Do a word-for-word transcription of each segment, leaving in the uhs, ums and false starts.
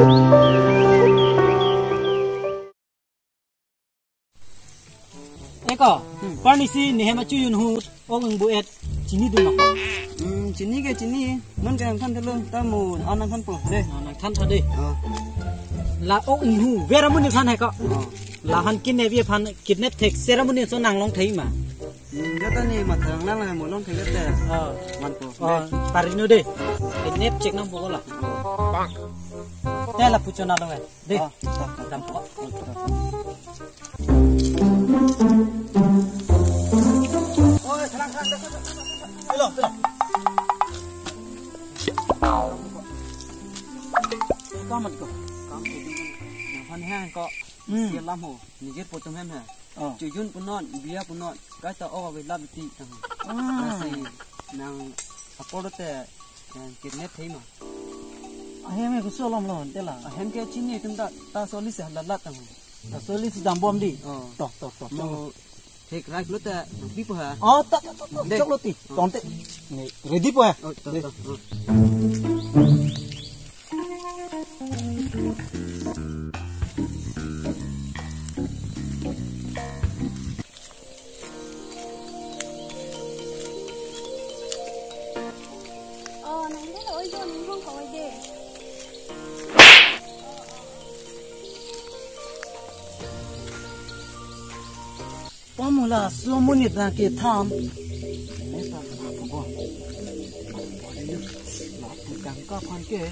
Eko, hmm, parnisi nehem achuyun ahut, ok ingbu-et, chinidun nangpo. Hmm, chini ke chini, non ke nangthan thelo, ta mo, ah, nangthanpo, dei. Ah, nangthan tha dei. Oh. La ok inghuver amonit aphan he ko. Oh. Lahan kidnap-ji aphan, kidnap thekser amonit ason nanglong thai ma. Hmm, jata ne matha nang lang mo long thai te. Oh. Vanpo. Oh, dei. Parino dei. Kidnap chek nangpo ko la. Oh. Te lapu chonat lo eh. Dei. Ah, ta, ta. Dampo. Oi, thalang, thalang, thalang, thalang, thalang. Pilo, pilo. Kam mati ko. Kam ko. Nangphan he ko. Hmm. Isi alam ho. Nijirpo atum hem he. Oh. Chojun punon, biya punon. Kaita ok ave lap ti tang. Ah. Lasi nang apor te, eh, kidnap thai ma. Ahem ke koson alam lo, te la. Ahem ke chini atum ta, ta soli si lalat tang. Ta soli si dambom dei. Oh. To, to, to, to. Mo thek rai lo ta, bipo ha. Oh, to, to, to, to. Dei. Choklo ti. Oh. Tangte. Ne, ready po ha. Oh, to, dei, to. Oh. Oh, nang dei, oi, jo, nang hong ko, oi, dei. Pamula sumunit nang ke tham. Neta na pugo. Lapu kangka aphan ke.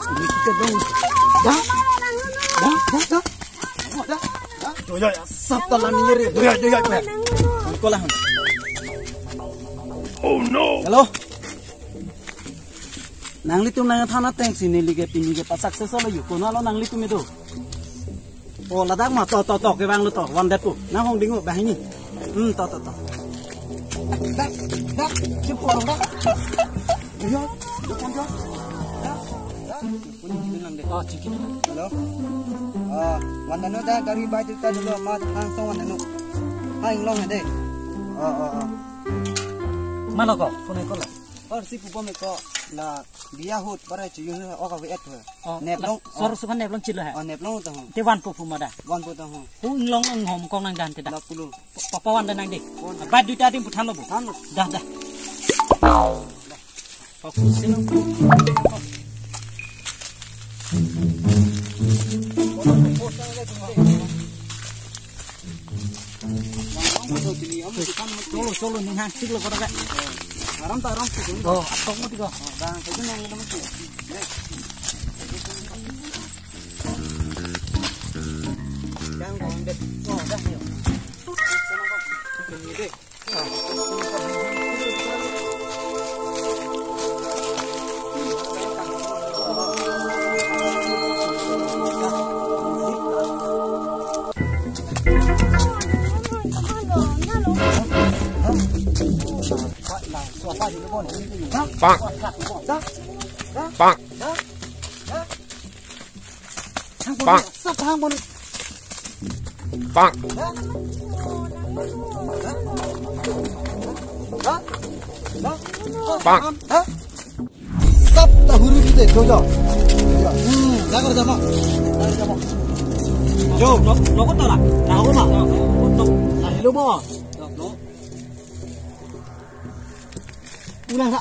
Ini kita dong. Dah. Dah, dah, dah. Dah, dah. Doya ya, sab talan ini re. Doya, doya, doya. Ko la. Oh no. Hello. Nanglitum nangthan ateng si neli ke pini ke pa-success lo yu. Konat lo nanglitum itu? Oh, ladak ma, to, to, to, kevang lo to, van det po. Nang hong ding o, banghini. Hmm, to, to, to. Dak, dak, chip ko dak. Iya, depan dia. Dak, dak. Oh, chiki. Hello. Ah, van det non dak gari bai ta dolo, ma thang song van det non. Ha, inglong dei. Oh, oh, oh. Mana ko? Phone ko la. Arsi pu bom ko la biya ahut bara chojun ok ave-et ho. Oh, neplong. Sor sukan neplong chilo ha. Oh, neplong ta ho. Te vanpo pu ma da. Vanpo ta ho. Pu inglong long hom kong nang dan te da. La pulo. Papa van det nang dei. Van. Ba duita adim pu thanlo bo. Thanlo. Dah, dah. Papu sino. Cholo, cholo, ning hang chiklo kodak. Aram ta aram chiklo. Oh, atok mo tiko. Oh, bang, itu nang itu mesti. Yang kau ambil. Oh, dah, yuk. Ini deh. Pak. Pak. Pak. Sap hang bon. Pak. Pak. Sap ta huri di de, jo, jo. Hmm, jagar jama. Jagar jama. Jo, lo, lo ko tala. Na ko ma. Na hello mo. Ulang ha.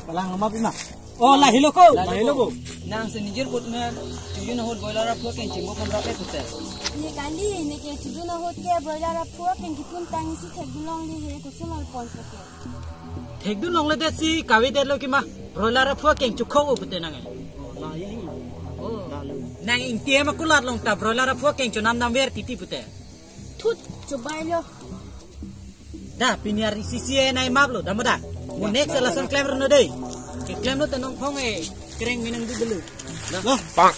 Palang ma pima. Oh, lahelo ko. Lahelo ko. Nang si nijirpo atum chojun ahut broiler aphu akeng chimbo pon rap-et pute. Ne kali, ne ke chojun ahut ke broiler aphu akeng kipun tang isi thekdun longle he, koson alpon pute. Thekdun longle det si kave det lo kima, broiler aphu akeng chokho pute nang e. Oh, la, ye. Oh. Lalu. Nang ingti ma kulat long ta broiler aphu akeng chonam nam ver titi pute. Thut, chobai lo. Da, pini ar C C A nai map lo, da mo da. Mo next lason klem reno dei. Ke klem lo tenong phong e, kreng minang du belu. Lo. Pak.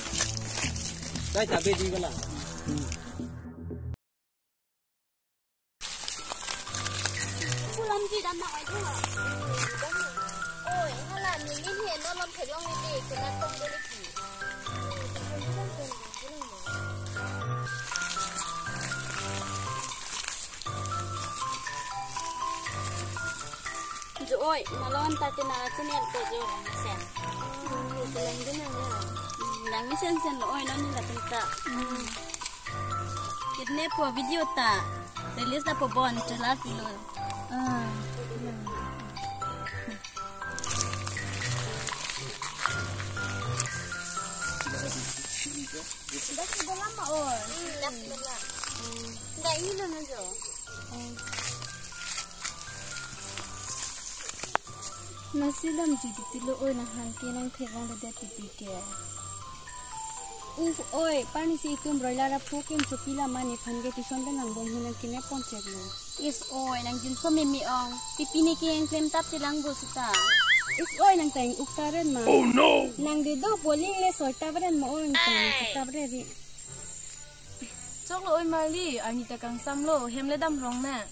Dai ta be di bala. Pulam di dan nak aja. Oi, hala ni ni he no lam thelong ni di, kena tong beli ki. Oi, malon ta kena channel ko jo mesen. Hmm, langmesen sen lo oi, non ni latum ta. Hmm. Kidnap po video ta. Release ta po bon, trailer pilo. Ah. Dak sebelah ma oi. Hmm, dak sebelah. Dak ini lo na jo. Nasi dam judi tilo oi, nang han ke nang thek vang dada titi ke. Uf oi, pani si itum broiler aphu keng chopi la mani phan ke tuition pen nang bom hu nang kine pon chek lo. Is oi, nang jinso mimi ong. Pipi ni ke yang klem tap tilang bo sita. Is oi, nang tang ukta ren ma. Oh no! Nang de do bowling le soi tap ren ma oi, nang tang ukta ren ri. Chok lo oi Marli, arni ta kangsam lo, hem le dam rong na.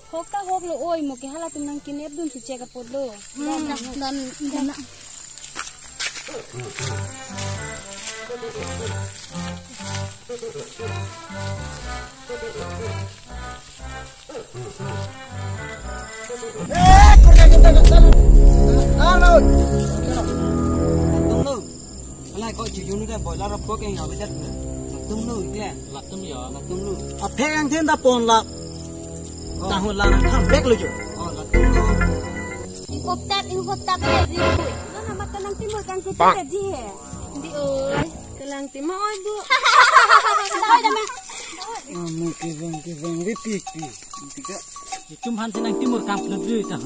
Hok ta hok lo oi, mo ke halatum nang kinep dun su chek apot lo. Hmm, dan, dan, dan. Eh, kurang kita tak tahu. Halo. Tunggu. Alai ko chujun ke boiler aphu keng ya bejat. Latum lo ikle. Latum ya. Latum lo. Aphe yang then da pon la. Oh. Tahu la nang kham bek lo jo. Oh, latum lo. Ingkop tap, ingkop tap ya di. Lo nama tenang timur kan kita di he. Di oi. Kelang timur oi bu. Tahu dah mah. Anu kiveng kiveng ripik pi. Tiga. Itum han senang timur kamplut dulu ita.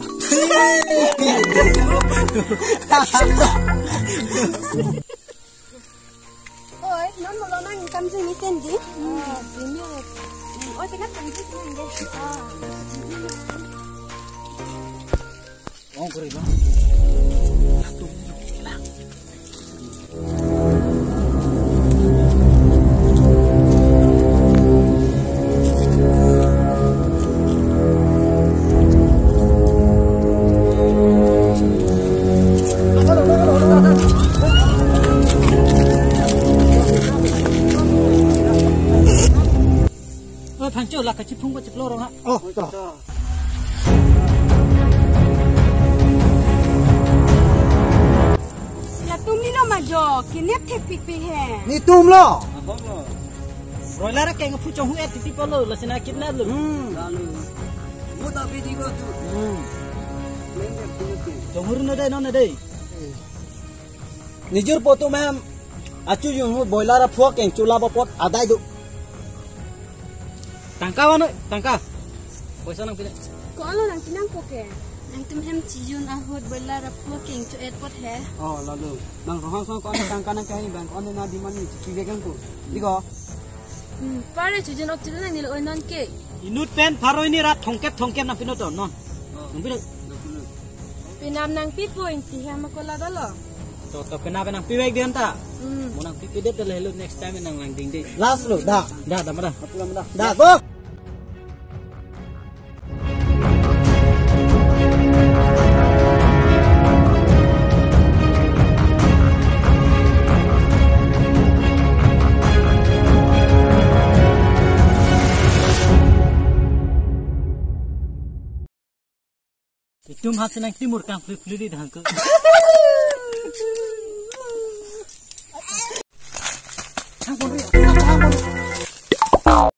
Oi, non molo nang kam jing ni sendi. Ah, jing ni. Oi, tingkat kam jing ni deh. Ah. Oh, kore ba. Satu. Oh, thangcho la kachiphung ko chiplo rong ha. Oh, to. Latum ni lo ma jo, kinep thek pik pi he. Netum lo. Broiler keng aphu chong hu et titi palo, lasi na kidnap lo. Hmm. Lalu. Mo ta video tu. Hmm. Main dia tu. Chong hu no dei, non dei. Nijur poto mem achu yung hu boiler aphu keng chula bapot adai do. Tangka wano, tangka. Poisa nang pina. Ko alo nang pinang ko ke? Nangtum hem chijun ahut boiler aphu keng cho et pot he. Oh, lalu. Nang rohang song ko ane tangka nang kahi bang ko ane na di mani chivegan ko. Diko. Hmm, pare chujun ok chujun nang nilo oi non ke. Inut pen pharo hini rat thongkep thongkep nang pinoto non. Oh. Nang pino. Nang pino. Penap nangpipo ingti hem ako la dolo. To, to penap nangpivek dian ta. Hmm. Mo nangpipedet ta lahelo next time nang lang ding dei. Last lo, da. Da, da, mada. Apa mada? Da, go. Itum hap senang timur kang fli fli di dahang ke.